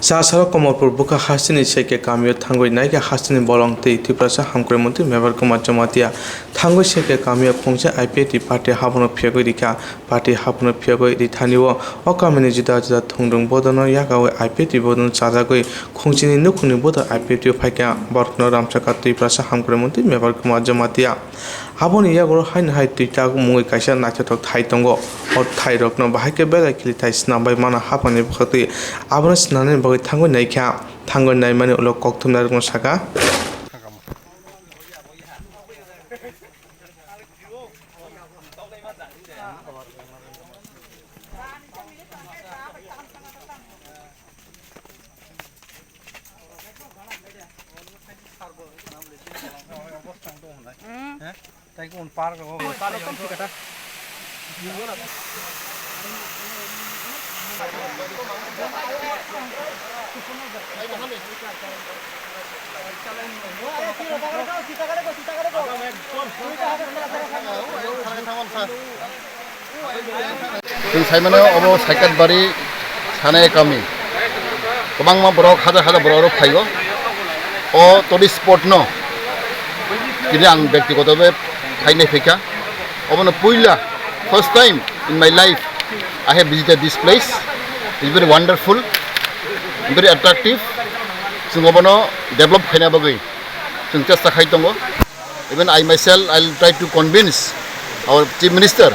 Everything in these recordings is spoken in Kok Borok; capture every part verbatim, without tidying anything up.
Chasaro Komorpur bwkha hasteni Seke kamio thangwi naikha hasteni bolong tei Tiprasa hamkrai montri Mebar Kumar Jamatia. Thangwi Seke kamio khungsa I P F T party habono phiyogwi rikha. Party habono phiyogwi rithanio o kamini juda juda thungdung bodono yagawi I P F T bodono chajagwi khungsini nukhungni bodol I P F T o phaikha. Borokno ramchakha Tiprasa hamkrai montri Mebar Kumar Jamatia. Aboni yagulo haino hai twi tak mungwi kaisa naithothok thai tongo. O thairokno bahai khe belai khili thai snam bai mano haphangni bwkhaktwi. Abono snamnani bagwi thangwi naikha. Thangwi naimani ulo kokthumnairokno sakha. Chwng sai mano obo Saikatbari Sanai kami. Kwbangma borok, hajar hajar borok oro phaio. O tourist spot no tini ang byaktigoto bhabe phainai phaikha. Obono puila first time in my life I have visited this place. It's very wonderful, very attractive. Chwng obono develop khaina bagwi chwng chesta khai tongo. Even I myself, I'll try to convince our Chief Minister,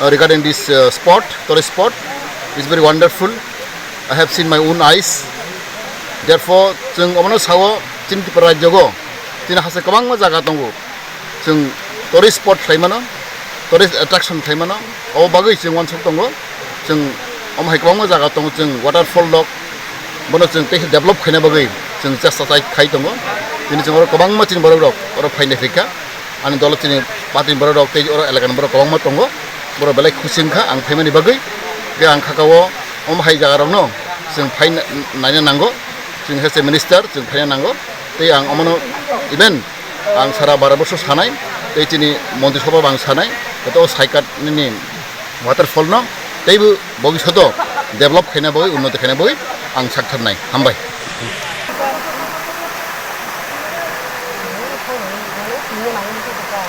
uh, regarding this, uh, spot, tourist spot. It's very wonderful. I have seen my own eyes. Therefore, chwng obono sao chini Tripura rajyogo, chini hase kwbangma jaga tongo. Chwng tourist spot khlai mano, tourist attraction khlai mano. Obo bagwi chwng uansuk tongo. Chwng omo hai kwbangma jaga tongo, chwng waterfall rok, bono chwng teisa develop khaina bagwi chwng chesta chai khai tongo. Tini chwng oro kwbangma chini borok rok oro phainai phaikha. Ani dolo chini party ni borok rok tei oro elaka ni borok kwbangma tongo. Borok belai khusi wngkha ang phaimani bagwi. Tei ang khakao omo hai jaga rokno chwng phai naina nango. Chwng hai se minister chwng phaina nango. Tei ang omono even ang sara Bharat borsho sanai, tei chini Montri Sabha bo ang sanai, joto Saikat nini waterfall no teibo bobishoto develop khaina bagwi, unnoti khaina bagwi ang saktharnai. Hambai.